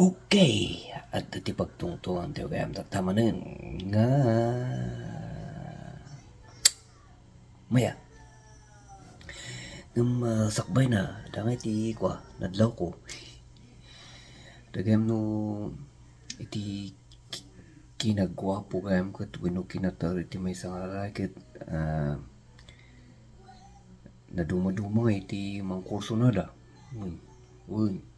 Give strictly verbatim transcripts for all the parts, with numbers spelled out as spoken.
Okay, adda ti pagtungtuan ti gayam tatta manen nga maya. Ngem, ah, sakbay na, dangay ti kua, nadlawko. Dagayam no iti ki-, kinaguapo gayam ket wenno kinatari ti maysa nga lalaki ket, ah, naduma-duma nga iti mangkursunada. Wen, wen.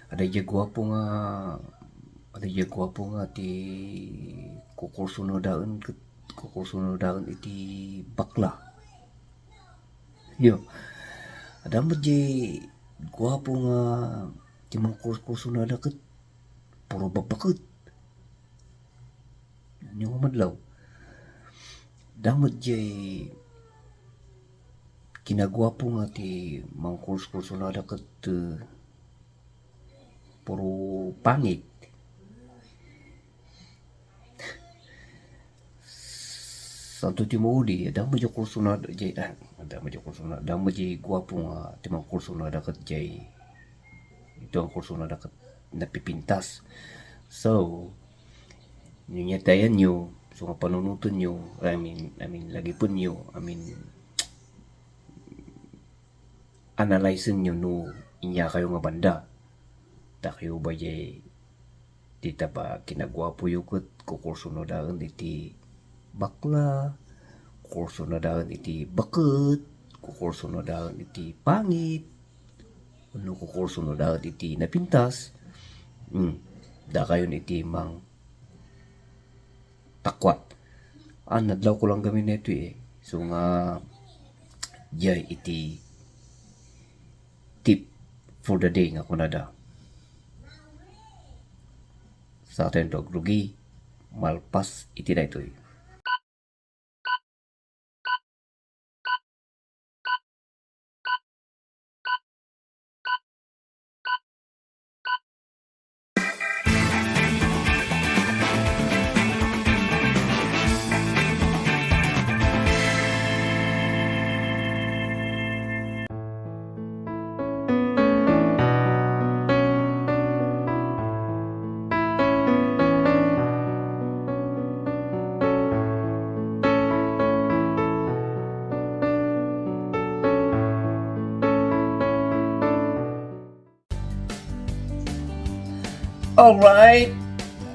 Adda diay guapo nga, adda diay guapo nga ti kukursunodaen ket kukursunodaen iti bakla. Yo. Adda met diay guapo nga ti mangkursunoda ket puro babbaket. Ania nga madlaw? Adda met diay kinaguapo nga ti mangkursunoda ket, eh, puro pangit. Santo ti mauli, adda met diay kursunada, diay, ah, adda met diay kursunada, adda met diay guapo nga ti mangkursunada ket diay, ito ang kursunada ket napipintas. So, no nia tayanyo, so nga panunotenyo, I mean, I mean, lagipenyo, I mean, analysenyo no aniakayo nga banda. Dakayo ba diay ti taba kinaguapoyo ket kukursunodaen iti bakla, kukursunodaen iti baket, kukursunodaen iti pangit, wenno kukursunodaen iti napintas. Hmm, dakayon iti mang takwat. Ah, nadlawko lang gamin daytoy, eh. So nga, diay iti tip for the day nga kunada. Sa atin dog rugi, malpas iti daytoy. Alright.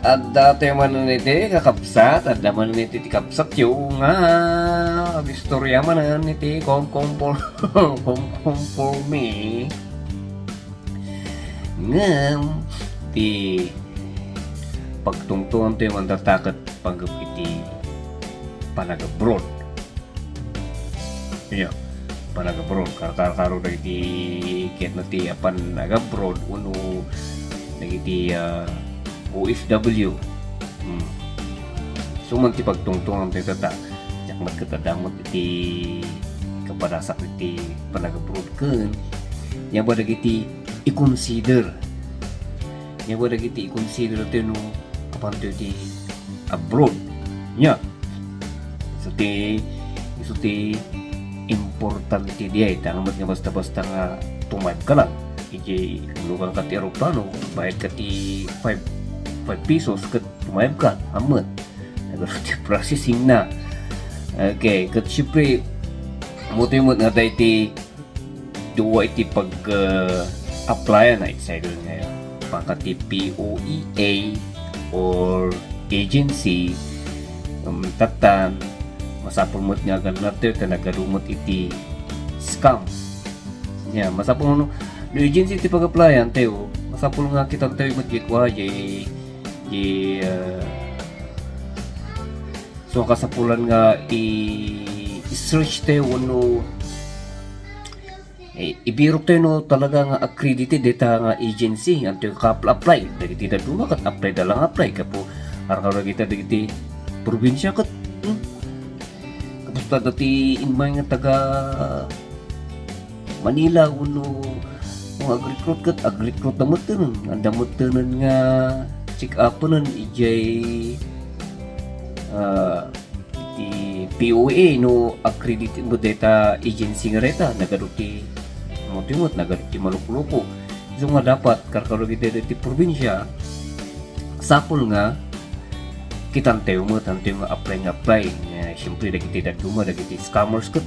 Adda tayo manen iti kakabsat, adda manen iti ti kabsatyo nga agistorya manen iti konkonpor-, konkonporme. Ngem ti pagtungtuan tayo mandataket panggep iti panagabroad. Ania, panagabroad. Karkarkaro dagiti kayatna ti apan agabroad wenno dagiti, ah, O F W. Hmm. Isu man ti pagtungtungam dayta ta. Diak met ket adda met iti kapadasak iti panagabroad ken ania ba dagiti i-consider. Ania ba dagiti i-consider tayo no apantayo ti abroad. Ania. Isu ti, isu ti importante diay, ta ania met nga basta-basta nga tumayabka lang. Idiay luganka ti eroplano, bayadka ti five, five pesos ket tumayabka, ammet. Nagaro ti processing na. Okay, ket siyempre, amotayo met nga daydi dua iti pag, ah, applyan, ah, excited ngayon. Pangkat ti P O E A or agency, um, tattan, masapul met nga aganna tayo, ta nagadu met iti scam. Ania, masapul no, no agency ti pag-applyan tayo, masapul nga kitan tayo met di kua, di, di, ah, so, kasapulan nga i-, i-search tayo wenno, eh, ibirok tayo no talaga nga accredited dayta nga agency, anto ka-apply. Dagiti dadduma ket apply da lang apply. Gapu, arkaw dagita dagiti probinsya ket, hmm, kapusta dati immay nga taga Manila wenno nga ag-recruit ket ag-recruit da metten. Adda metten nga check-upenen idiay, ah, iti P O A no accredited met dayta agency nga dayta, nagadu ti, amo ti met, nagadu ti malukluko. Isu nga dapat, karkaro dagiti, dagiti probinsia, sapul nga kitantayo met, antayo nga apply nga apply. Eh, siyempre, dagiti dadduma, dagiti scammers ket,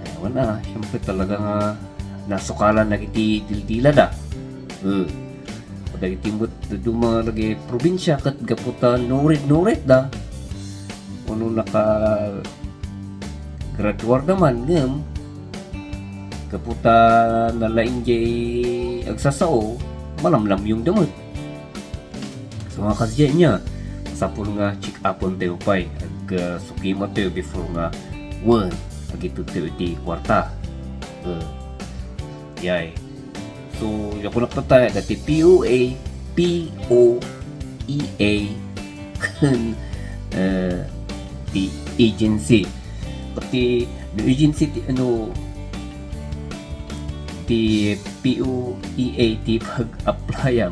eh, wala, siyempre, talaga nga nasukalan dagiti dildilada. Eh, dagiti met dadduma dagiti probinsia ket gapu ta nurit-nurit da. Ono naka graduar da man ngem gapu ta nalaing jay agsasao, malamlamyong da met. So, nga kasdiay nia, sapul nga check-upentayo pay, ag, ah, sukimantayo before nga wen, agitedtayo iti kuarta. Eh, yay. So, ya kunak tatta, dati P O A, P O E A, ken, eh, ti agency. Pati no agency ti, ano, ti P O E A ti pag-applyam,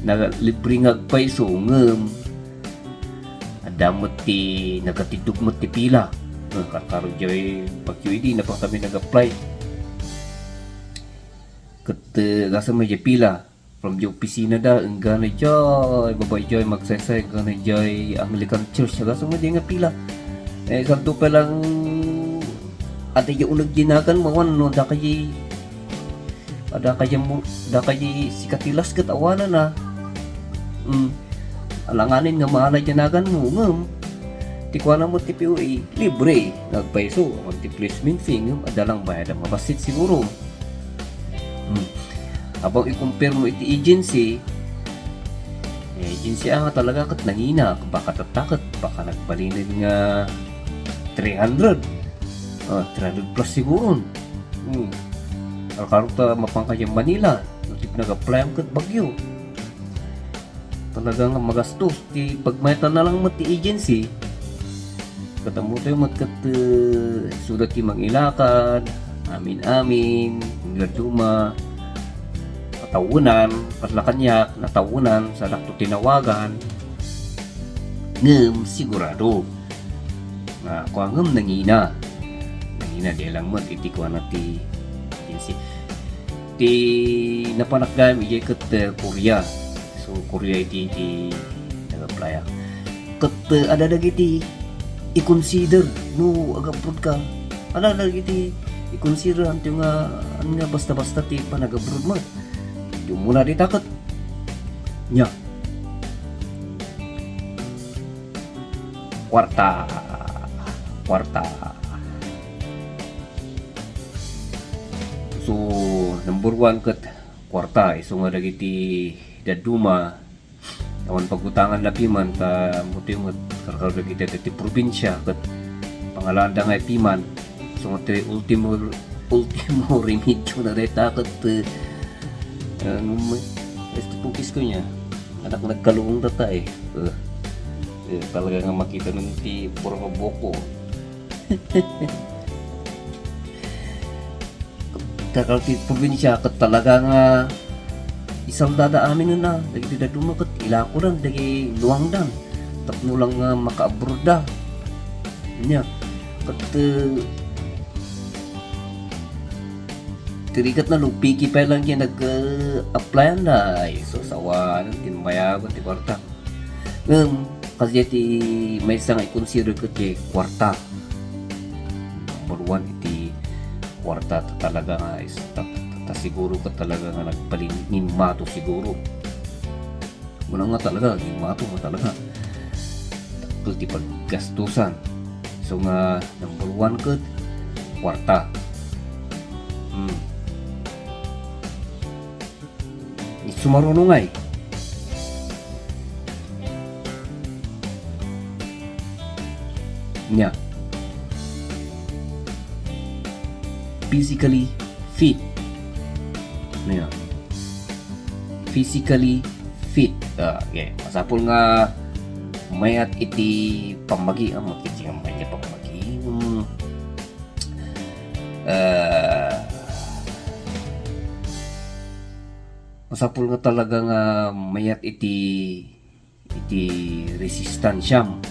na libre nga agpayso, ngem adda met ti nagatiddog met ti pila. Eh, karkaro jay bagyo idi, napan kami nag-apply. Ket, eh, gasam jay pila. From di opisina da, enggana jay, babaen jay, magsaysay, enggana jay, Anglican Church, gasam jay nga pila. Eh, santo pa lang, adda jay uneg jay naganmo, awan no, adda kay, adda kay mo, adda kay sikatilas ket awanan a. Hmm. Alanganin nga maala jay naganmo, ngem, ti kuana met ti P O A, libre, nga agpayso, awan ti placement fee, ngem, adda lang bayad a mabassit siguro. Hmm. Apay, i-compare mo iti agency, eh, agency a nga talaga ket nangina, baka tatta ket, baka nagbalinen nga three hundred. Ah, three hundred plus siguro. Hmm. Karkaro ta mapan ka jay Manila, no, ti nag-apply ket bagyo. Talaga nga magastos ti pagmayatan na lang met ti agency. Ket ammotayo met ket, eh, isuda ti mangilakad, amin-amin, nga duma, natawenan, Malacañang, natawenan, sadakto tinawagan. Ngem sigurado. Nga, kua ngem nangina. Nangina di lang met iti kuana ti agency. Ti napanak gayam, idiay ket, eh, Korea. So, Korea iti, iti nag-apply-ak. Ket, eh, adda dagiti i-consider no ag-abroad ka. Adda dagiti i-consider, anto nga, an nga basta-basta ti panag-abroad mo. Di umuna dita ket. Nia. Kuarta. Kuarta. So, number one ket kuarta, isu nga dagiti dadduma, awan pagutangan na piman, ta ammotayo met karkaro dagiti, dagiti probinsia, ket pangalaanda nga piman, isu nga ti ultimo, ultimo remedio na dayta ket, eh, ano mo, este pugis ko niya, anak nagkalung data eh. Eh, eh, talaga nga makita nun ti puro buko. Kakal ti probinsia ket talaga nga isaldada amin na dagiti dadduma ket ilakodan dagiti nuangdan tapno lang nga makaabroad da. Nia, ket, eh, ti rigat na lupiki pa lang yan nag, eh, applyan da. Ay, sus, awan, tinmayagan ti kuarta. Ngem, kasdiay ti maysa nga i-consider ket ti kuarta. Number one iti kuarta ta talaga nga is-, ta, ta, ta siguro ket talaga nga nagpalingimato siguro. Una nga talaga, gimato nga talaga. Dakkel ti paggastusan. So nga, number one ket kuarta. Hmm. Sumaruno ngay. Nia. Physically fit. Nia. Physically fit. Ah, okay. Masapul nga mayat iti pammagi. Ah, makiti nga mayat pammagi. Hmm. Ah, masapul nga talaga nga mayat iti, iti resistansiam.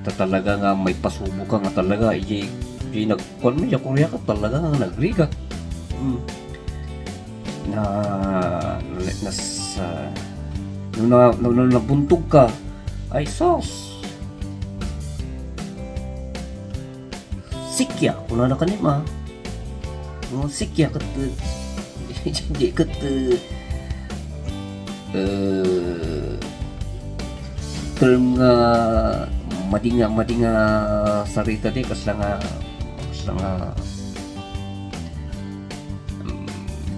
Ta talaga nga maipasubo ka nga talaga, iti, iti nagkuan mo, iti Korea ka talaga nga nagrigat. Hmm. na, na, nas-, ah, no na, no, no nabuntog ka, ay sus! Sikya, kunana kaniam, ah. No, sikya ket, di ket, eh, term nga madi nga, madi nga sarita di, kasla nga, kasla nga, mm,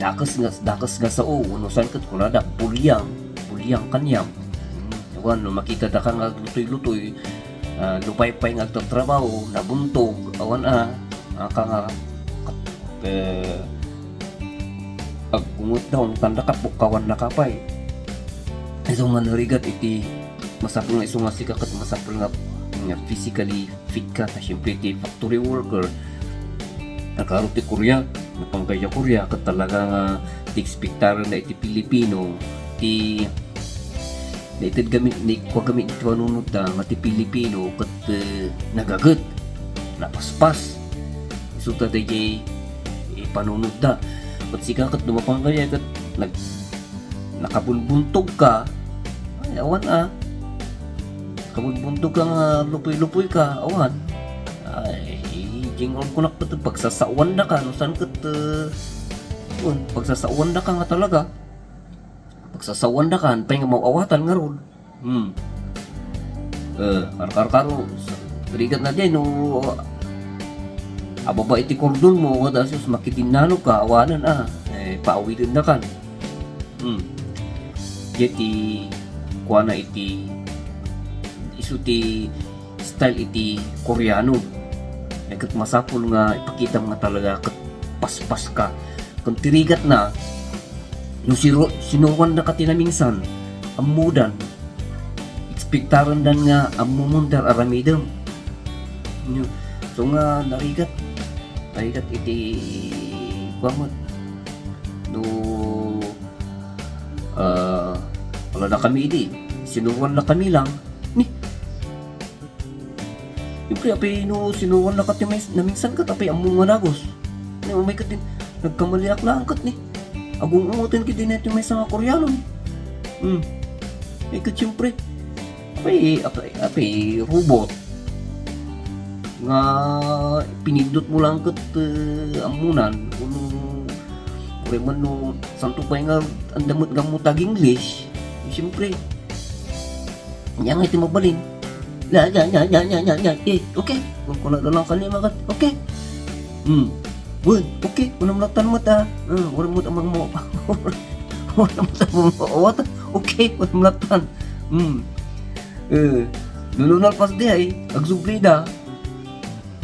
dakes nga, dakes nga sao, wenno saan ket kunada, bulyang, bulyang kaniam. Mm, awan, no makitada ka nga aglutoy-lutoy, ah, lupaypay nga agtatrabaho, nabuntog, awan a, aka nga, eh, aggungot daw, tanda ka, pukkawan na ka pay. Isu nga narigat iti masapul nga isu nga sika ket masapul nga, nga physically fit ka, ta siyempre iti factory worker, nakaro ti Korea, napangkaya Korea, ket talaga nga ti ekspektaran na iti Pilipino, ti Naited gami, naikua gami iti panunot da nga ti Pilipino ket, eh, nagaget, napaspas. Isu ta dayjay, eh, panunot da. Ket sika ket dumapang kaya ket nag-, nakabunbuntog ka, ay, awan a. Nakabunbuntog ka nga lupoy-lupoy ka, awan. Ay, jingol kunak ket pagsasawan da ka, no saan ket, eh, un, pagsasawan da ka nga talaga. Pagsasawan da kan, pay nga maawatan ngarud. Hmm. Eh, karkarkaro, rigat na din, no, ababa iti kordon mo, kada sus, makitinnano ka, awanan, ah. Eh, paawiden da kan. Hmm. Diay ti, kuana iti, isu ti style iti Koreano. Ay, ket masapul nga ipakitam nga talaga ket paspas ka. Ken ti rigatna, no siro-, sinuroanna ka ti namingsan, ammodan, ekspektarendan nga ammomon ti ar-aramidem. Nyo, so nga narigat, narigat iti kua met. No, ah, wala na kami idi, sinuroanna kami lang. Ni, Siyempre, apay no sinuroanna ka ti may-, namingsan ket apay ammom nga dagus. Ni, umay ket din, nagkamaliak laeng ket ni. Agung-ungoten ket din ti maysa nga Koreano. Hmm. Eh, ket siyempre, apay, apay, apay, robot. Nga pinindot mo lang ket, eh, ammonan, kuno, kuno man no, santo pay nga, anda met nga mo tag-English. Eh, siyempre, Nya nga iti mabalin. Ya, ya, ya, ya, ya, ya, ya. Eh, okay. Kung kuna lang kani magat. Okay. Hmm. Good. Okay. Unam latan mo ta. Ah, wala mo ta mang mo. Wala mo ta mang mo. What? Okay. Unam latan. Hmm. Eh, lulunal pas di ay. Agsubli da.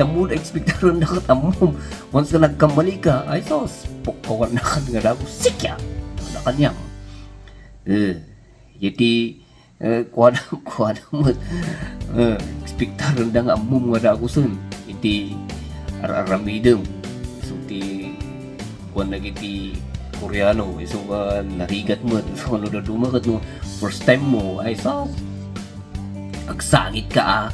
Tamud expectaron na katammom. Once nga nagkamali ka, ay sos. Pukkawan na kan nga dago. Sikya. Wala kanyam. Eh, iti Eh, kuana, kuana met. Eh, ekspektarenda nga ammom nga dagusen iti ar-aramidem. So, ti kuan dagiti Koreano, isu nga narigat met. So, no dadduma ket no first time mo, ay, so, agsangit ka, ah.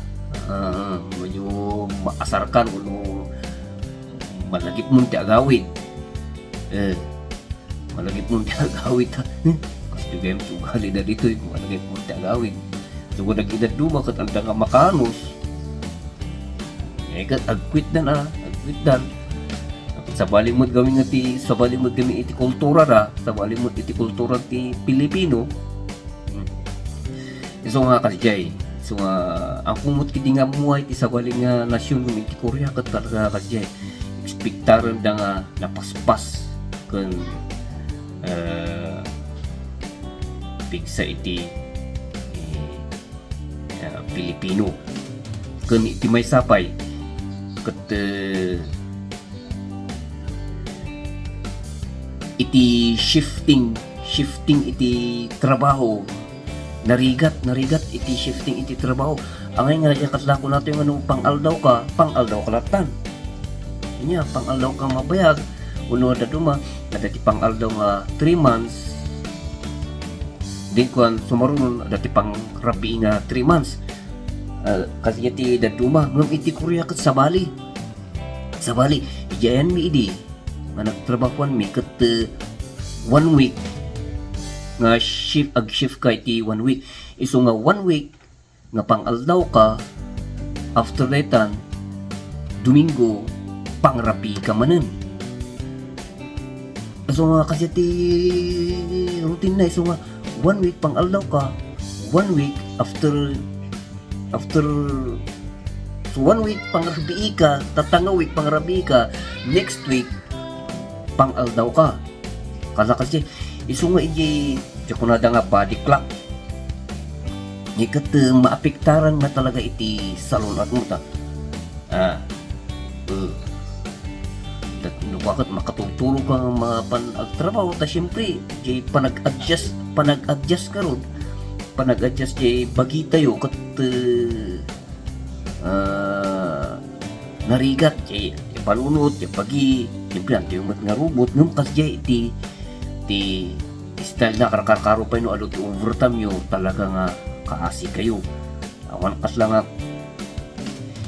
Ah, medyo maasar ka, no, malagipmon ti agawid. Eh, Malagipmon ti agawid, ha? Kastoy gayam ti ugalida ditoy, malagipmon ti agawid. So, dagiti dadduma ket anda nga makanos. Eh, ket agquitdan, ah, agquitdan. Sabali met gamin nga ti, sabali met gamin iti kultura da, sabali met iti kultura ti Pilipino. Hmm. Isu nga kasdiay, isu nga, ammom met ket di nga ammuay ti sabali nga nasion ngem iti Korea ket talaga kasdiay. Ekspektarenda nga napaspas ken, eh, pigsa iti, eh, eh, Pilipino. Ken iti maysa pay ket, eh, iti shifting, shifting iti trabaho. Narigat, narigat iti shifting iti trabaho. Angay nga, ya, kasla kunatoy nga no pang-aldaw ka, pang-aldaw ka lattan. Ania, pang-aldaw ka mabayag, wenno dadduma, adda ti pang-aldaw nga three months. Din kuan, sumarunon, adda ti pangrabii nga three months. Ah, kasdiay ti dadduma, ngem iti Korea ket sabali. Sabali, idiayanmi idi nga nagtrabahoanmi ket, eh, one week nga shift, ag-shift ka iti one week. Isu nga one week nga pang-aldaw ka, after daytan, Domingo, pangrabii ka manen. Isu nga kasi ti routine na, isu nga one week pang-aldaw ka, one week after, after, so one week pangrabii ka, tatta nga week pangrabii ka, next week pang-aldaw ka. Kada kasi, isu nga iti, ti kunada nga body clock. Ni ket, eh, maapektaran nga talaga iti salun-atmo ta. Ah, eh. Dat-, no, bakit makatultulog ka nga mapan agtrabaho? Ta siyempre, di panag-adjust, panag-adjust ka ron. Panag-adjust di bagitayo, ket, eh, ah, narigat, ti, ti panunot, ti pagi, siyempre, antayo met nga robot, ngem kasdiay iti, ti, ti style na, karkarkaro pay no adu ti overtime yo, talaga nga kaasi kayo. Awan kasla nga,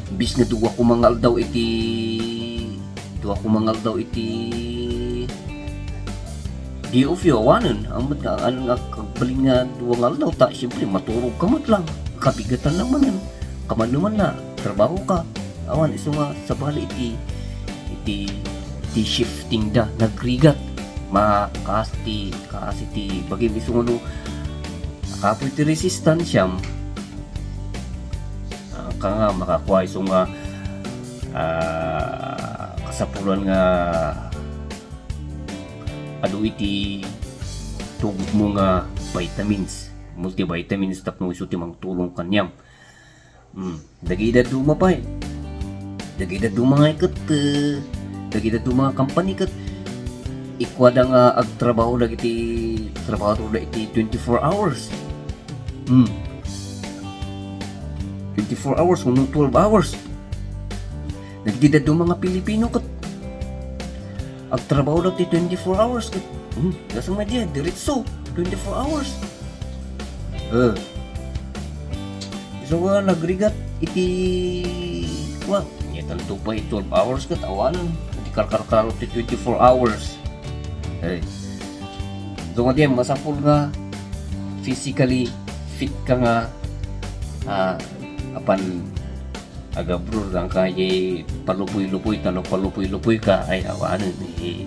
imbis nga dua koma nga aldaw iti, dua koma nga aldaw iti day off yo, awanen, ang met nga, ang, ang, agbalin nga dua nga aldaw, ta, siyempre, maturog ka met lang, kabigatan lang manen. Kaman naman na, trabaho ka. Awan, isu nga sabali iti, iti, iti shifting da, nagrigat. Makaas ti, kaas iti bagim isu nga no, nakapoy ti resistansiam. Ah, ka nga, makakua isu nga, ah, kasapulan nga adu iti tugotmo nga vitamins, multivitamins tapno isu ti mangtulong kaniam. Hmm, dagiti dadduma pay. Dagiti dadduma nga ket, eh, dagiti dadduma nga company ket ikuada nga agtrabaho dagiti trabahador da iti twenty-four hours. Hmm. Twenty-four hours, wenno twelve hours. Dagiti dadduma nga Pilipino ket agtrabaho da ti twenty-four hours ket, hmm, gasang media, diretso, twenty-four hours. Eh. Isu nga nagrigat iti, wa, nia talto pay twelve hours ket awanen, iti karkarkaro ti twenty-four hours. Eh. Isu nga diay, masapul nga physically fit ka nga, ah, apan agabroad, ang kaya palupoy-lupoy, ta no palupoy-lupoy ka, ay, awanen, eh,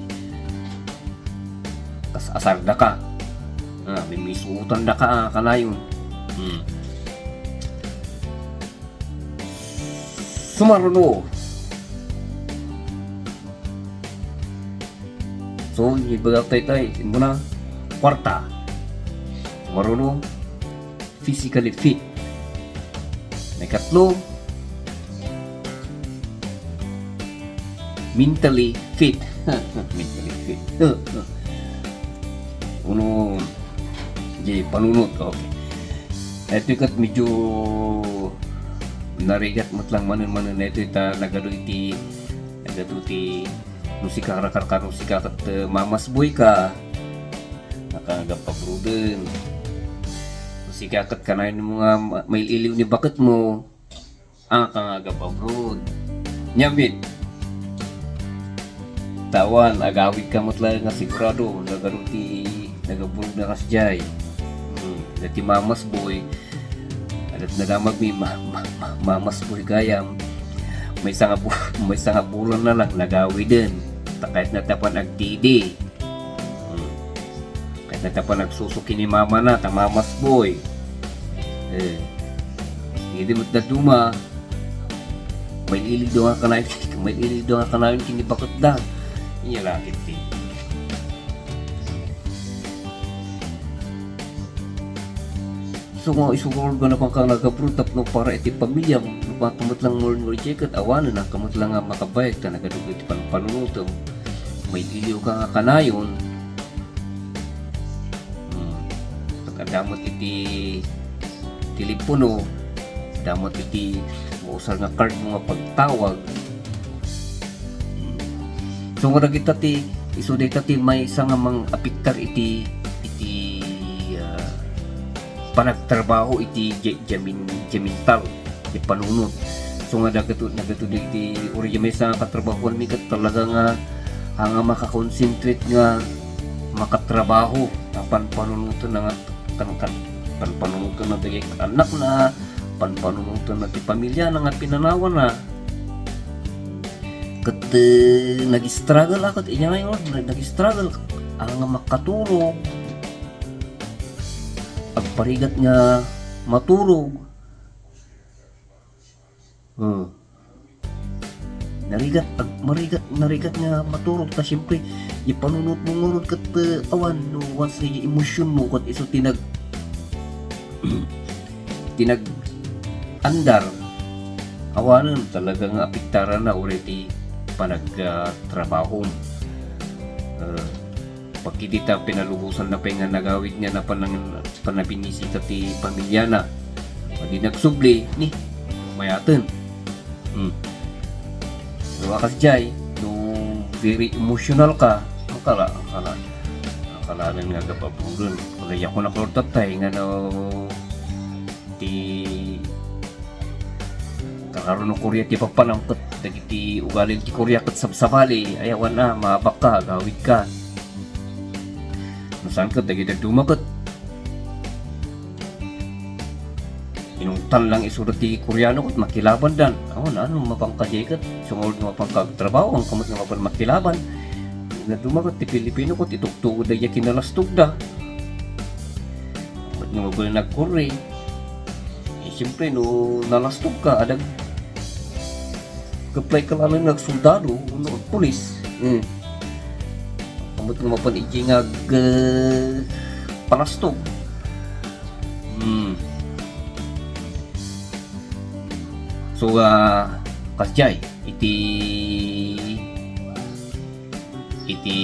kas-asar da ka. Ah, mimisuotan da ka, ah, kanayon. Hmm. Sumaruno. So, ibagak tayo tayo, muna, kwarta. Sumaruno, physically fit. May katlo, mentally fit. Mentally fit. Uno, di panunot. Okay. Ito kat medyo narigat met lang manen-manen ito ita nagadu iti, nagadu ti no sika, karkarkaro sika ket, eh, mamasboy ka, nakangagap abroaden. No sika ket kanayon mo nga ma-, mail-iliw ni baketmo, ang kangagap abroad. Nyambit. Tawan, agawid ka met lang nga sigurado, nagadu ti, nagabroad na kasdiay. Hmm, dati mamasboy, adat nadamag mi ma-, ma-, ma-, mamasboy gayam. Maysa nga bu-, maysa nga bulan na lang nagawiden. Ta kayatna ti apan agdidi. Hmm. Kayatna ti apan agsusuki ni mamana, ta mamasboy. Eh. Idi met dadduma, mail-iliw da nga kanayon, mail-iliw da nga kanayon ken ni baketda. Inya la ket ti. So, nga isu nga organ a pangkangagabro tapno para iti pamiliam, no pagkamat lang mo rin ket awanen a kamat lang nga makabayag ta nagadu iti pan-, panunutem. Mail-iliw ka nga kanayon. Hmm. Pagkadamot iti telepono, damot iti mausar nga card mo nga pagtawag. Hmm. So, nga dagita ti, isu dayta ti maysa nga mang-apektar iti, iti, ah, panagtrabaho iti ja-, jamin-, jamintal, ti panunot. So, nga dagito, dagito dagiti, uri maysa nga katrabahoan mi ket talaga nga, ah, nga makakonsentrate nga, makatrabaho, a panpanunotenna nga, kan, kan, panpanunotenna dagiti annakna, panpanunotenna ti pamilyana nga pinanawana. Ket, eh, nag-struggle a ket idiay nga, nag-struggle a nga makaturog, agparigat nga maturog. Hmm. Narigat, ag-, marigat, narigat nga maturog ta, siyempre, ipanunotmo ngarud ket, eh, awan, no, once nga emotionmo ket isu ti nag-, ti nag-andar, awanen, talaga nga apektarana uray ti panag-, ah, trabahom. Eh, pagkidita, pinalubosanna pay nga nagawid nga napan-, panabinisita ti pamilyana. Di nagsubli, ni, mayaten. Hmm. Pero a kasdiay, no very emotional ka, akala, akala, akalanen nga agababroden. Kalayakonnak ngarud tatay nga no ti karkaro no Korea ti papanam ket dagiti ugali ti Korea ket sabsabali, ay awan a, maabak ka, agawid ka. No saan ket dagiti dadduma ket inungtan lang isuda ti Koreano ket makilabandan. Awan a, no mapanka diay ket, sumawod nga mapanka agtrabaho, awan ka met nga mapan makilaban. Dadduma ket ti Pilipino ket itugtugod dagiti kinalastogda. Ket nga mabalin nagkurri. Eh, siyempre, no nalastog ka, adag apply ka laeng nga agsoldado, no, agpulis. Hmm. Ammot nga mapan iti nga ag-, eh, palastog. Hmm. So, ah, kasdiay, iti, iti,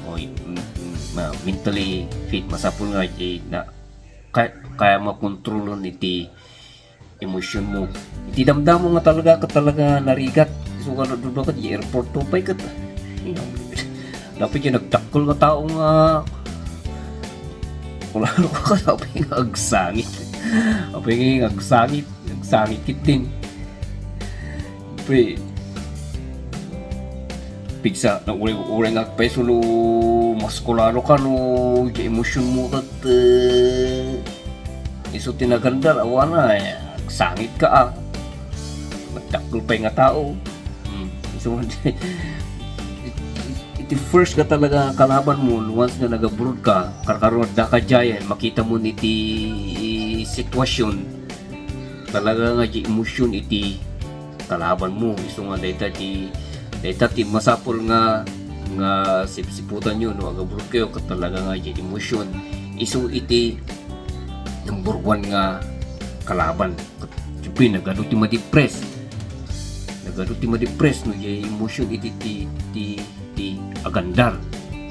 oy, mm, mm, ma-, mentally fit, masapul nga iti na, kay-, kaya makontrolon iti emotion mo. Iti damdamo nga talaga ket talaga narigat. Isu nga nadudua ket iti airport to pay ket. Dapat yung nagdakkel nga tao nga wala ka, dapat nga agsangit. Dapat nga agsangit, agsangit kit din. Pre, pigsa, na uring-uring agpayso no maskularo ka no, di emotion mo ket, eh, isu ti nagandar, awan a, eh, agsangit ka, ah. Magdakkel pay nga tao. Hmm. So, iti first nga talaga kalaban mo, once nga nag-abroad ka, karkaro adda ka diay, makita mo iti sitwasyon, talaga nga di emotion iti kalaban mo. Isu nga dayta ti, dayta ti masapul nga, nga sipsiputan yo no agabroad kayo ket talaga nga di emotion. Isu iti number one nga kalaban. Siyempre, nagadu ti madepress. Nagadu ti madepress no di emotion iti ti, ti, ti agandar.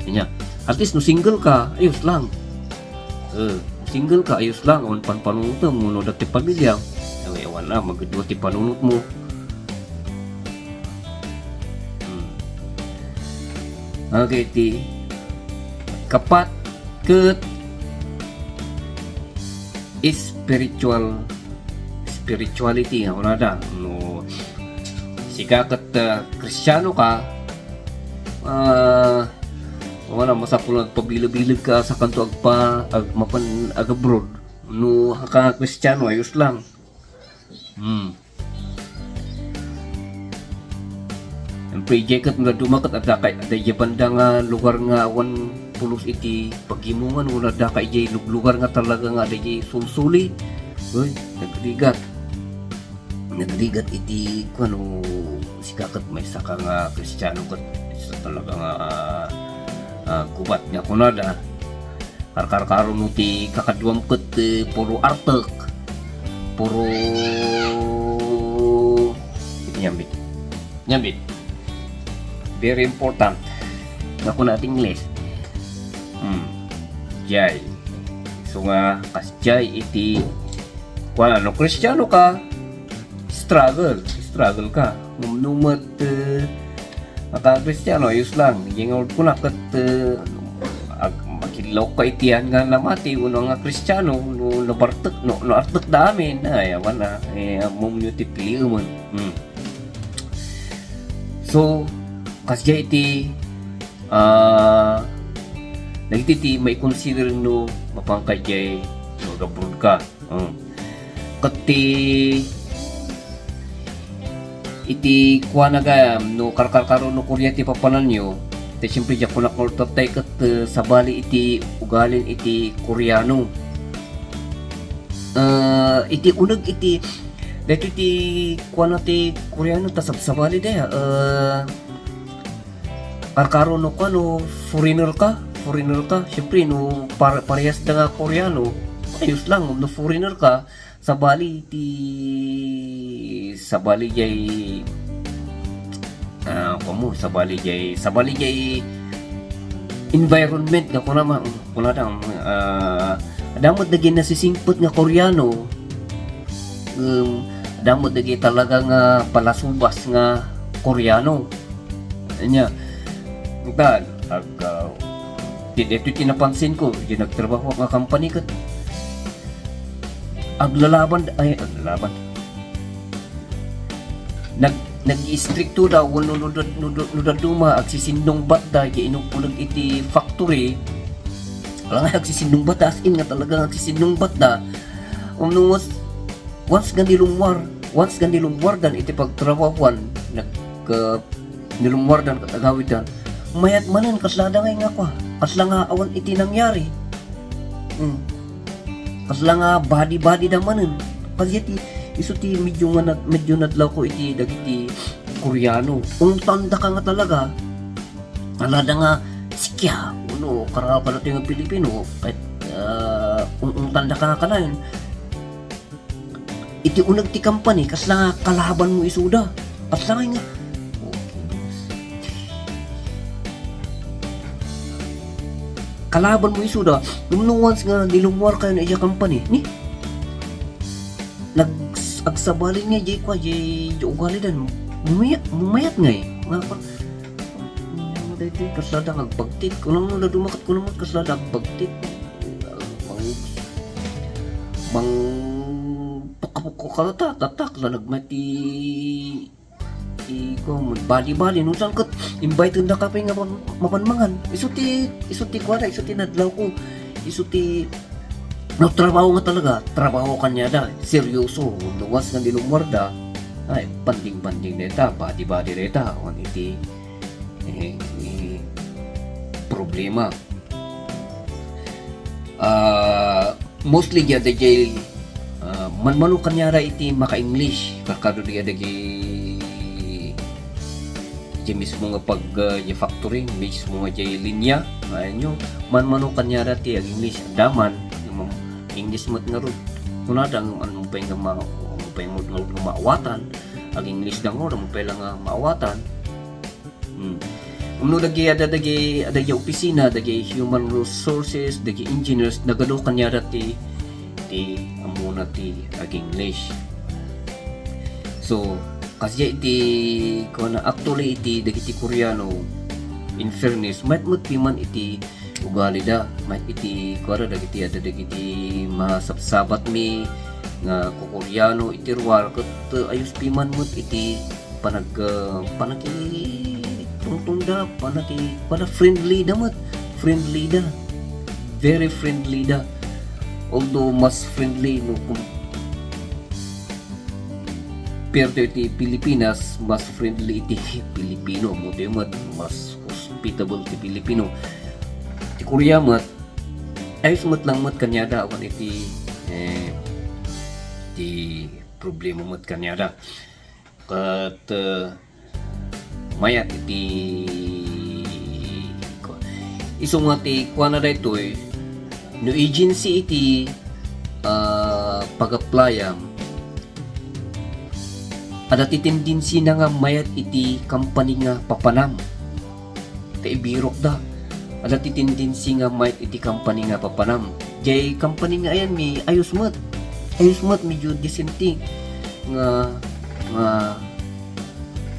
Kanya, at least no single ka, ayos lang. Eh, single ka, ayos lang. Awan panpanunotem, no adda ti pamilya, ay, awan na, magdua ti panunot mo. Hmm. Okay, ti kapat ket spiritual, spirituality nga kunada. No sika ket, ah, Kristiano ka, ah, wala, masapul nga agpabilebileg ka, sakanto agpa-, ag-, mapan ag-abroad. No ka Kristiano, ayos lang. Hmm. Siyempre, idiay ket no dadduma ket adda kay, adda idiay banda nga lugar nga awan pulos iti pagimongan, wenno adda kay idiay luglugar nga talaga nga adda idiay sulsuli. Uy, nagrigat. Nagrigat iti kuan, no sika ket maysa ka nga Kristiano ket maysa talaga nga, ah, ah, gubat nga kunada. Karkarkaro no ti kakaduam ket, eh, puro artek. Puro, yambit. Yambit. Very important. Nga kuna ti Ingles. Hmm. Jay. So nga, kas jay iti, kuan, no Kristiano ka, struggle, struggle ka. No, no met, eh, maka-Kristiano, ayos lang. Idiay nga kuna ket, eh, ag-, makidlaw ka itian nga namati, wenno nga Kristiano, no, nabartek, no, no, artek da amin, ay, awan na, eh, ammom yo ti piliemen. Hmm. So, Kasdiay iti, ah, dagiti ti maikonsider no mapanka idiay no agabroad ka. Hmm. Ket ti iti kuana gayam, no karkarkaro no Korea ti papananyo, ti siyempre, diak kunak nga ultotay ket, eh, sabali iti ugalin iti Koreano. Eh, iti uneg iti, daytoy ti kuana ti Koreano ta sabsabali daya, eh, karkaro no kuano, foreigner ka, foreigner ka, siyempre, no par-, parehas da nga Koreano, ayos lang, no foreigner ka, sabali ti, sabali jay, ah, kuan mo, sabali jay, sabali jay environment nga kuna ma-, kuna da, ah, adda met dagiti nasisingpet nga Koreano, um, adda met dagiti talaga nga palasubas nga Koreano. Ania, ita, ag-, ah, ti, daytoy ti napansin ko, di nagtrabaho nga company ket aglalaban, ay, aglalaban. Nag-, nag-istrikto da, wenno no, no, no, no, no dadduma, agsisinnungbat da, di inugpulag iti factory. Wala nga agsisinnungbat da, as in nga talaga nga agsisinnungbat da. Um, no, once, once nga nilumwar, once nga nilumwardan iti pagtrabahuan, nag-, uh, nilumwardan ket agawidan, mayat manen, kasla da ngay nga kua, kasla nga awan iti nangyari. Hmm. Kasla nga badi-badi da manen. Kasi ti, isu ti medyo nga nat-, medyo nadlaw ko iti dagiti Koreano. Ungtan da ka nga talaga, ala da nga, sikya, uno, kara-, kada ti nga Pilipino, kahit, ah, ung-, ungtan da ka nga kanayon. Iti uneg ti company, kasla nga kalaban mo isuda. Kasla nga, kalaban mo isuda. Ngem no once nga nilumwar kayo na iya company, ni? Nag-, agsabali nga jay kua, jay, jay ugali dan. Mumaya-, mumayat ngay. Nga pa, daytoy, kasla da nga agbagtit. Kunam no, da dumakat, kunam no, kasla da agbagtit. Mang, mang, Pukapukko ka ta, tatak, lalagmay ti, ti, ko, bali-bali, no, saan ket, invite da ka pay nga man-, mapanmangan. Isu ti, isu ti kuara, isu ti nadlaw ko. Isu ti, no, trabaho nga talaga, trabaho kaniada, seryoso. No, once nga nilumwarda, ay, banding-banding dayta, badi-badi dayta, awan iti, eh, eh, problema. Ah, mostly, diay, diay, ah, manmano kaniara iti maka-English, karkaro diay dagiti, diay mismo nga pag, ah, diay factory, mismo nga diay linya, ayan yo, manmano kaniara ti ag-English, daman, English met ngarud, kunada, ano mo pay nga ma-, ano mo pay nga maawatan, ag-English da ngarud, ano mo pay la nga maawatan, Hmm. Umno dagiti, adda dagiti, adda dagiti opisina, dagiti human resources, dagiti engineers, nagadu kaniada ti, ti ammona ti ag-English. So, kasdiay iti, kuana, actually iti dagiti Koreano, in fairness, mayat met piman iti ugalida, mayat iti, kuara, dagiti, adda dagiti masabsabat mi nga kukoreano iti ruar, ket, uh, ayos piman met iti panag-, uh, panakitungtungda, panaki-, pada friendly da met, friendly da, very friendly da. Although mas friendly no kum-, compared to iti Pilipinas, mas friendly iti Pilipino, mo ti met, mas hospitable ti Pilipino. Ti Korea met, ayos met lang met kaniada, awan iti, eh, ti problema met kaniada. Ket, eh, mayat iti, isu nga ti kuana daytoy, no agency iti, ah, pag-applyam, adda ti tendensina nga mayat iti company nga papanam. Ta ibirokda. Adda ti tendency nga mayat iti company nga papanam. Jay company nga ayan, mi ayos met. Ayos met, medyo disente nga, nga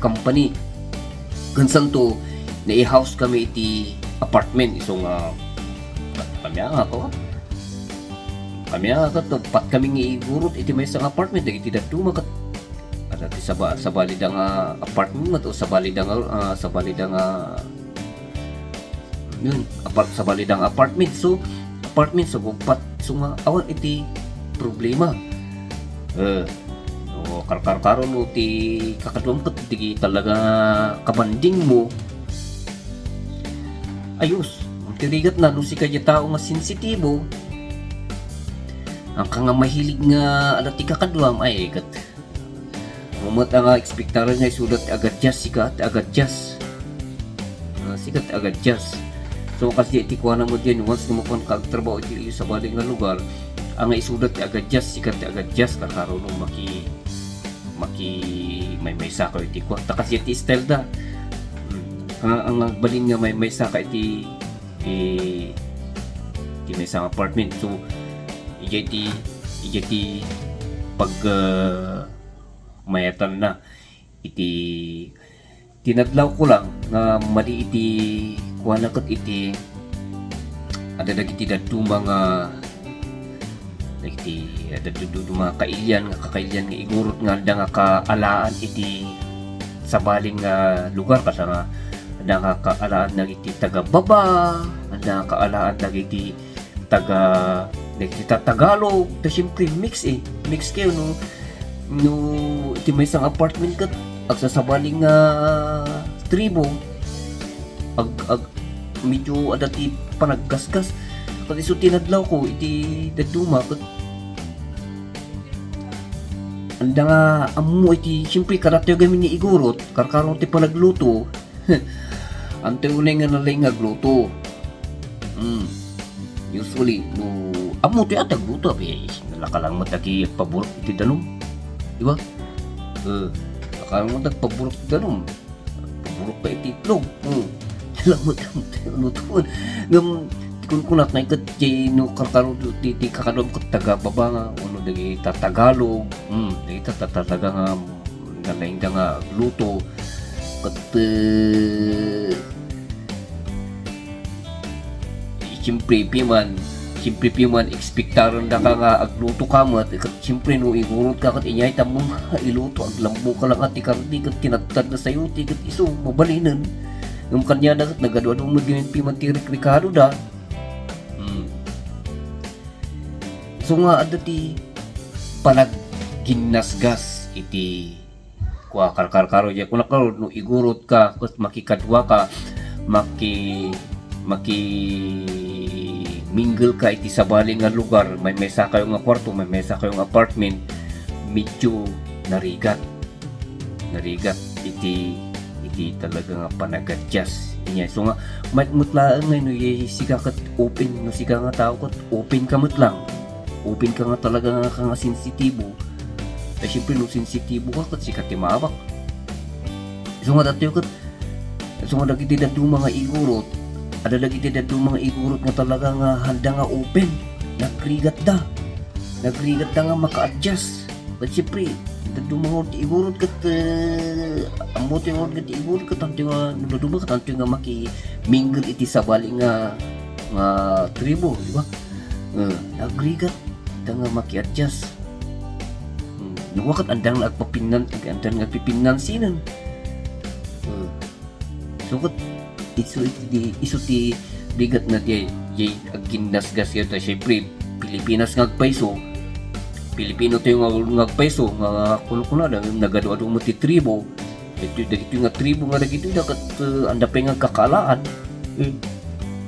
company. Ken santo, nai-house kami iti apartment. Isu nga, kami nga ako. Kami nga ket, pat kami nga igurot iti maysa nga apartment, dagiti dadduma ket, Dati saba-, sabalida nga apartment met o sabalida nga, ah, sabalida nga, yun, apart-, sabalida nga apartment. So, apartment, so, pat-, so nga, awan iti problema. Eh, no, karkarkaro no ti kakaduam ket di talaga kabanding mo. Ayos, ti rigat na, no sika di tao nga sensitibo, ang ka nga mahilig nga adda ti kakaduam, ay, ket Mumet nga ekspektaren nga isuda ti agadjust, sika ti agadjust. Ah, sika ti agadjust. So, kas di iti kuana mo diyan, once nga mapan ka agtrabaho iti sabali nga lugar, ang isuda ti agadjust, sika ti agadjust, kakarono maki-, maki-, maymaysa kayo iti kuan. Ta kas di iti style da. Hmm. Ang, ang agbalin nga maymaysa ka iti, iti, iti maysa nga apartment. So, ija iti, ija iti pag, ah, mayatanna iti tinadlawko lang nga madi iti kuana ket iti adda dagiti dadduma nga dagiti adda dadduma nga kailian nga kakailian nga igurot nga adda nga kaalaan iti sabalin nga lugar, kasta nga adda nga kaalaan dagiti taga-baba, adda nga kaalaan dagiti taga, dagiti ta-, Tagalog, ta siyempre mix eh. Mix kayo, no? No, iti maysa nga apartment ket, agsasabali nga tribo, ag-, ag-, medyo adda ti panaggasgas. Ket isu tinadlawko, iti dadduma, ket adda nga ammo iti, siyempre, kadatayo gamin ni igurot, karkaro ti panagluto, Antoy unay nga nalaing nga agluto. Hmm. Usually, no, ammo ti agluto, abi, nalaka lang met dagiti paburok iti danum. Di ba? Eh, nalaka lang met dagiti paburok iti danum. Paburok ka iti itlog. Hmm. Lang met, lang met ti lutoen. Ngem, ti kunkunat na iket, ti no, karkaro ti, ti kakaduam ket taga-baba nga, wenno dagiti ta-, Tagalog. Hmm, dagiti ta-, ta-, taga nga, nalaingda nga agluto. Ket, eh, siyempre, piman, siyempre, piman, ekspektarendaka nga agluto ka met, ket siyempre, no, igurot ka, ket inyay tammo nga iluto, aglambo ka lang ti karne, ket tinadtad na sayo, ti, ket isu, mabalinen. Ngem kaniana, ket nagadu-adu met gamin piman ti rikrikado da. Hmm. So nga, adda ti panagginnasgas iti kua, karkarkaro, diay kunak ngarud, no igurot ka, ket makikadua ka, maki-, maki-mingle ka iti sabali nga lugar, maymaysa kayo nga kuarto, maymaysa kayo nga apartment, medyo narigat. Narigat iti, iti talaga nga panag-adjust. Inya, so nga, mayat met laeng nga no, ye, sika ket open, no sika nga tao ket open ka met lang. Open ka nga talaga nga, ka nga sensitibo. Ay, siyempre, no sensitibo ka, ket sika ti maabak. Isu nga datoy ket, isu nga dagiti dadduma nga igurot, adda dagiti dadduma nga igurot nga talaga nga handa nga open. Nagrigatda. Nagrigatda nga maka-adjust. Ket siyempre, dadduma nga ti igurot ket, eh, ammo ti igurot ket igurot ket anto nga, no dadduma ket anto nga maki-mingle iti sabali nga, nga tribo, di ba? Eh, nagrigatda nga maki-adjust. Hmm, no, ket andang nagpapinnan-, andang nagpipinnansinan. Hmm. So, ket isu iti, isu ti rigatna diay, diay agginnasgas ket ta, siyempre, Pilipinas nga agpayso, Pilipino tayo nga, nga agpayso, nga kunkunada, nagadu-adu met ti tribo, iti, dagitoy nga tribo nga dagitoy, da ket, eh, anda pay nga agkakaalaan. Eh,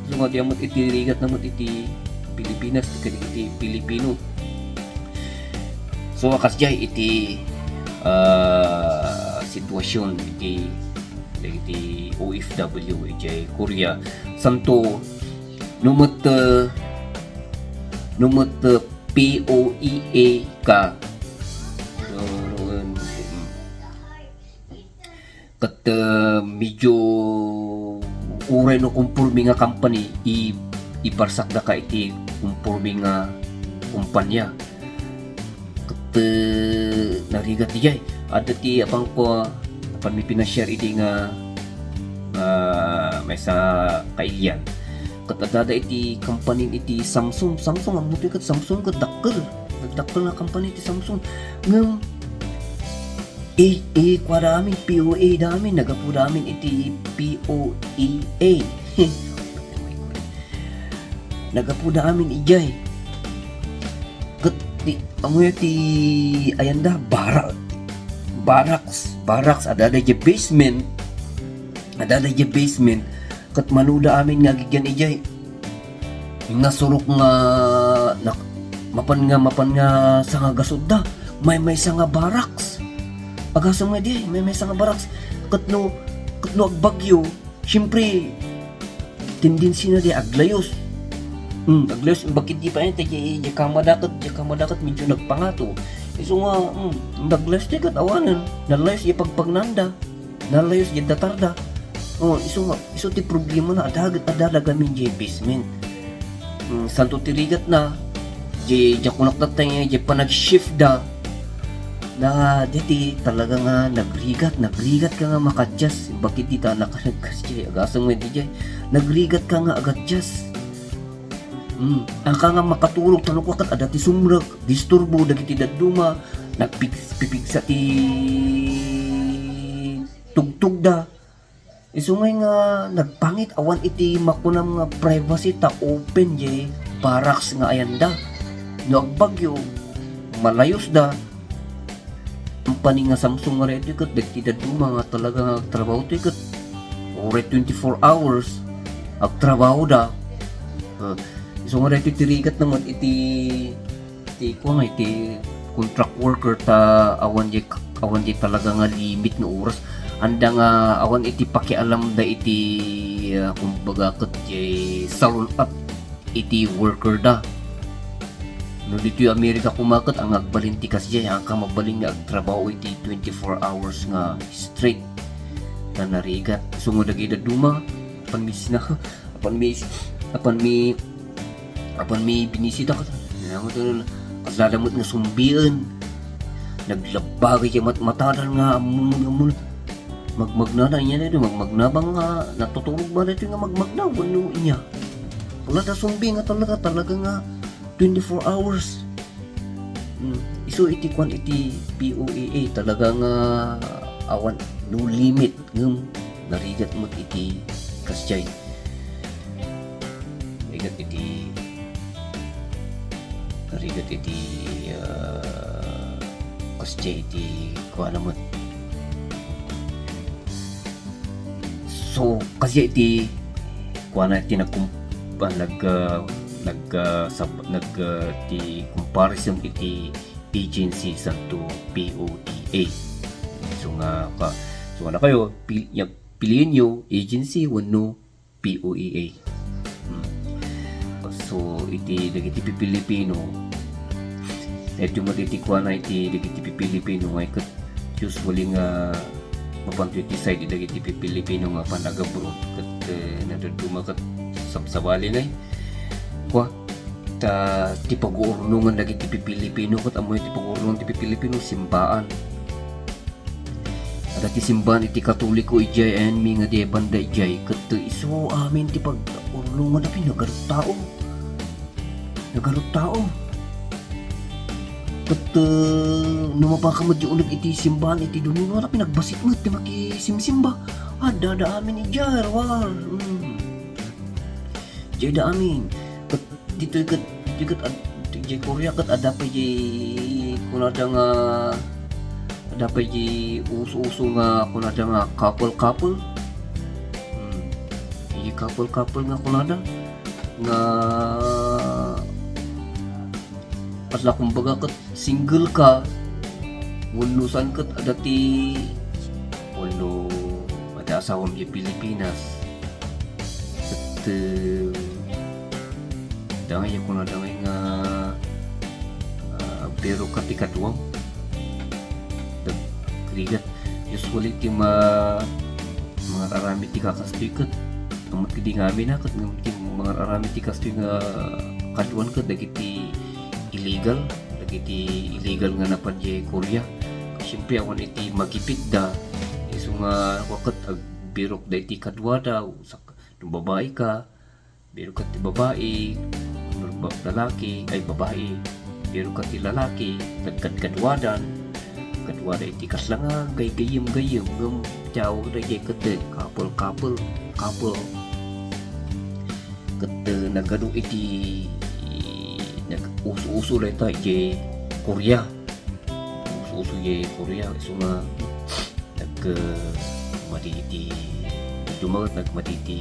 so nga, diay met iti rigatna met iti Pilipinas, ket iti Pilipino. So, a kas diay iti, ah, sitwasyon iti, iti O F W iti Korea. Santo, no met, ah, no met, ah, P O E A ka. So, ket, ah, medyo uray no konporme nga company, i-, ibarsakdaka iti konporme nga kumpanya. Ket, ah, narigat diay. Adda ti apangko, apanmi pina-share idi nga, nga maysa kailian. Ket adda iti company iti Samsung. Samsung, ammo ti ket Samsung ket dakkel. Nagdakkel nga company ti Samsung. Ngem, I, i, kuada amin, P O A da amin, nagapuda amin iti P O E A. Nagapuda amin idiay. Ket ti, amoy ti, ayanda, bara-, barracks, barracks, adda idiay basement. Adda idiay basement. Ket manuda amin nga agigyan idiay. Nasurok nga, nak-, mapan nga, mapan nga sanga gasutda. Maymaysa nga barracks. Agasem nga idiay, maymaysa nga barracks. Ket no, ket no agbagyo, siyempre, tendensina di aglayos. Hmm, aglayos, imbag ket di pa yan, idiay, idiay kamada ket, idiay kamada ket medyo nagpangato. Isu nga, hmm, naglayos di ket awanen, nalayos idiay pagpagnanda, nalayos idiay datarda. Oh, isu nga, isu ti problemana, adda, adda gamin idiay basement. Hmm, santo ti rigatna, idiay, idiay kunak datay, idiay panag-shift da. Na, diti talaga nga nagrigat, nagrigat ka nga makadjust. Bakit di ta nakanagkas jay? Agasem nga di jay. Nagrigat ka nga agadjust. Hmm, ang ka nga makaturog, tano ka kat adda ti sumrek, disturbo, dagiti dadduma, nagpig-, pipigsa ti tugtugda. Isu ngay nga nagpangit awan iti makunam nga privacy ta open jay barracks nga ayanda. No agbagyo, malayosda. Ampani nga Samsung nga daytoy ket dagiti dadduma nga talaga nga agtrabaho toy ket uray twenty-four hours agtrabahoda. Ah, isu nga daytoy ti rigatna met iti ti kuan nga iti contract worker ta awan jay, awan jay talaga nga limit nga oras. Anda nga awan iti pakialamda iti, ah, kumbaga ket jay salun-at iti worker da. No ditoy Amerika koma ket ang agbalin ti kasjay, ang ka mabalin nga agtrabaho iti twenty-four hours nga straight. Ta narigat. Isu nga dagiti dadduma, panmisna. Apan mi, apan mi, apan mi binisita ket, ano to, kasla da met nga sumbien. Naglabbag iti mat-, matadan nga ammon, ammon. Magmagnana, inya na ito, magmagnabang nga natutulog ba na ito nga magmagna, wano inya. Wala da sumbi nga talaga, talaga nga twenty-four hours. Hmm, isu iti kuan iti P O A A, talaga nga awan, no limit, ngem narigat met iti kasjay. Narigat iti, narigat iti, ah, kasjay iti kuana met. So, kasjay iti kuana iti nagkum-, ah, nag, ah, nag, ah, sab-, nag, ah, ti comparison iti agency santo P O A A. So nga ka, so nga kayo, pil-, ya-, pilienyo agency wenno P O A A. Hmm. So, iti dagiti Pipilipino, iti met iti kuana iti dagiti Pipilipino nga iket usually nga mapanto iti side dagiti Pipilipino nga pan-agabroad ket, eh, nadaduma ket sabsabali ngay. Kua, ta ti paguurnongan dagiti Pipilipino ket ammo ti paguurnongan ti Pipilipino, simbaan. Adda ti simbaan iti Katoliko idiay, ayanmi nga di banda idiay, ket isu amin ti pag-urnongan a pinagaruttao. Nagaruttao. Ket, eh, no mapakamed di uneg iti simbaan iti Domingo, na pinagbasit met ti makisimsimba. Adda, adda amin idiay, ruar. Mm. Diay da amin. Ket ditoy ket, ditoy ket ad-, diay Korea ket adda pay diay kunada nga, adda pay diay uso-uso nga kunada nga couple-couple. Hmm. Diay couple-couple nga kunada nga kasla kumbaga ket single ka, wenno saan ket adda ti, wenno adda asawam diay Pilipinas. Ket, eh, dangay, kunada ngay nga, ah, pero ka ti kaduam. Nagrigat. Usually ti ma-, mangararamid ti kakastoy ket, ammo ti ngamin a, ket ngem ti mangararamid ti kastoy nga kaduan ket dagiti illegal, dagiti illegal nga napan diay Korea. Siyempre, awan iti magipitda, isu nga, kua ket agbirokda iti kaduada, sak-, no babai ka, biro ka ti babai, no ba-, lalaki, ay, babai, biro ka ti lalaki, nagkadkaduadan, Kaduada iti kasla nga gayyem-gayyem ngem ti awagda idiay ket couple, couple, couple. Ket, eh, nagadu iti nag-uso-uso dayta idiay Korea. Uso-uso idiay Korea, isu nga nag-, eh, madi iti dumaget, nagmadi iti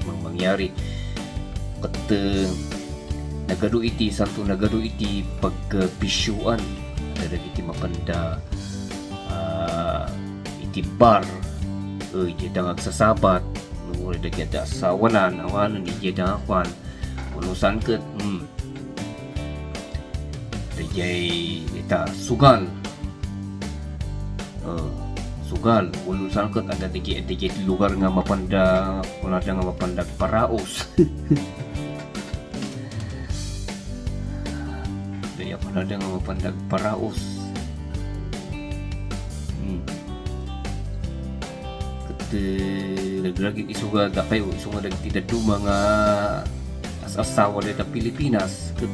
mang-, mangyari. Ket, eh, nagadu iti santo, nagadu iti pagkabisioan. Dagiti mapanda, ah, iti bar, eh, idiay da nga agsasabat, no, dagiti asawana, awanen, idiay da nga kuan, unusan ket, hmm. Daydiay ita, sugal. Oh, sugal. Unusan ket adda daydiay, daydiay lugar nga mapanda, kunada nga mapanda agparaos. Daydiay kunada nga mapanda agparaos. Hmm. Ket, eh, nagragit isu nga dakayo, isu nga dagiti dadduma nga as-asawa dayta Pilipinas. Ket,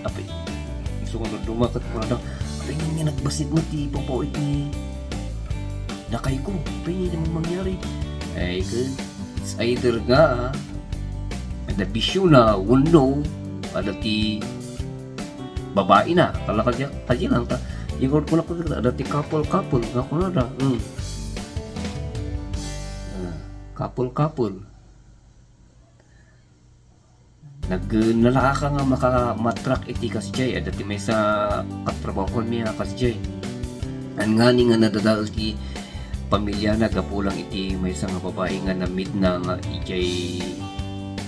apay, isu nga dadduma ket kunada, "Apay nga nagbassit met ti papaw-it ni dakayko? Apay nga mangyari?" Ay, ket, it's either nga, adda bisiona wenno adda ti babaina, kala kadi, kadi lang ta. Ingon ko na ko, adda ti couple, couple, nga kunada. Hmm. Ah, couple, couple. Nag-, nalaaka nga maka-, matrak iti kasdiay. Adda ti maysa katrabahoanmi a kasdiay. An ngani nga nadadael ti pamiliana gapu lang iti maysa nga babai nga na-meet na nga idiay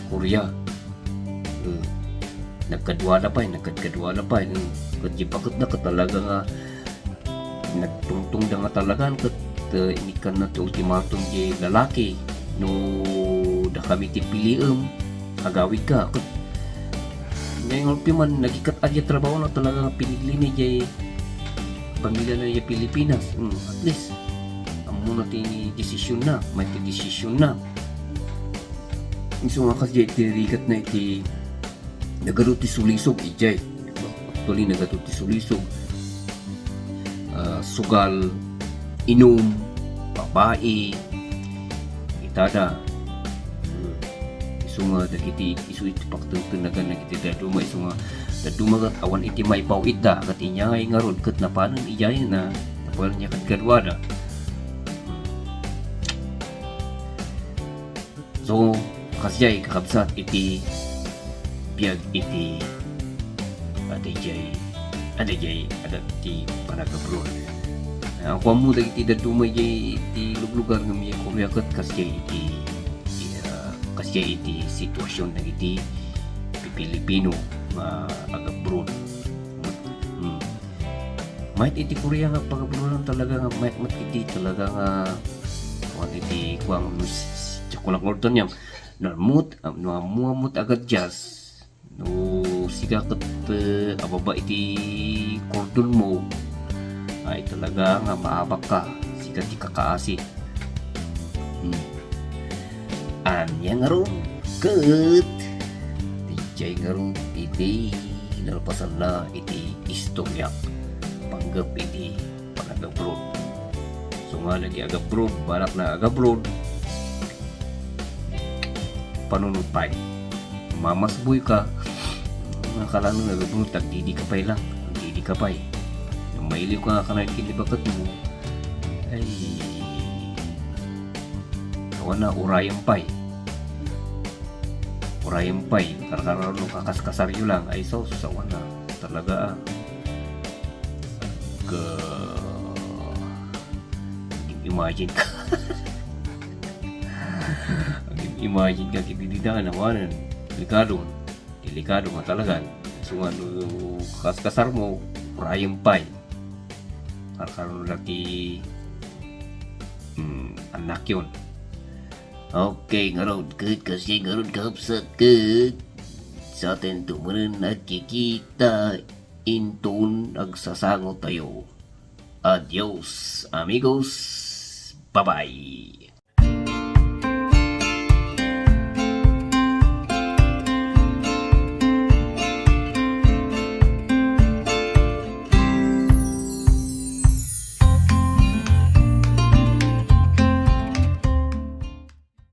Korea. Eh, nagkaduana pay, nagkadkaduana pay. Eh, ket di baketna ket talaga nga nagtungtongda nga talagan ket, eh, inikkanna ti ultimatum ti lalaki, "No dakami ti piliem, agawidka." Ket ngayon, man, nagikkat a diay trabahona talaga nga piniglina diay pamiliana diay Pilipinas. Hmm, at least, ammona ti desisionna, may ti desisionna. Isu nga kas diay ti rigatna iti nagadu ti sulisog idiay. Actually, nagadu ti sulisog. Ah, sugal, inum, babai, itada. Hmm. Isu nga dagiti, isu iti paktengtennagan dagiti dadduma, isu nga dadduma ket awan iti maipaw-itda, ket inya ngay ngarud ket napanen idiay na, napanen idiay kadkaduada. Hmm. So, kasdiay, kakabsat, iti biag iti adda idiay, adda idiay, adda ti panagabroad. Ah, kuammo dagiti dadduma idiay iti luglugar nga idiay Korea ket kasdiay iti, iti, ah, kasdiay iti situasion dagiti Pilipino nga agabroad. Hmm. Mayat iti Korea nga pagabroadan talaga nga mayat met iti talaga nga kuan iti kuan no s-, s-, diak ko lang order niya. No ammot, am-, no ammo, ammot agadjust. No sika ket, eh, ababa iti kordonmo, ay talaga nga maabak ka. Sika ti kakaasi. Hmm. Ania ngarud ket dijay ngarud iti nalpasanna iti istoryak panggep iti panagabroad. So nga lagi agabroad, balak na agabroad, panunot pay. Mamasboy ka, nga kalano nagabunot, agdidi ka pay lang, agdidi ka pay. Yung mailiw ka nga kanay kin di baket mo, ay, awan na, urayan pay. Urayan pay, karkaro no kakaskasaryo lang, ay sus, awan na, talaga ah. Ka-, imagine ka. Imagine ka, kiti dida nga nawanan. Delikado. Delikado nga talagan. So, ano, kaskasar mo, urayan pay. Karkaro dati, hmm, anak yun. Okay, ngarud, ket kasi ngarud, kakabsat, ket sa atin tumulong nagkikita, inton agsasango tayo. Adios, amigos. Bye-bye.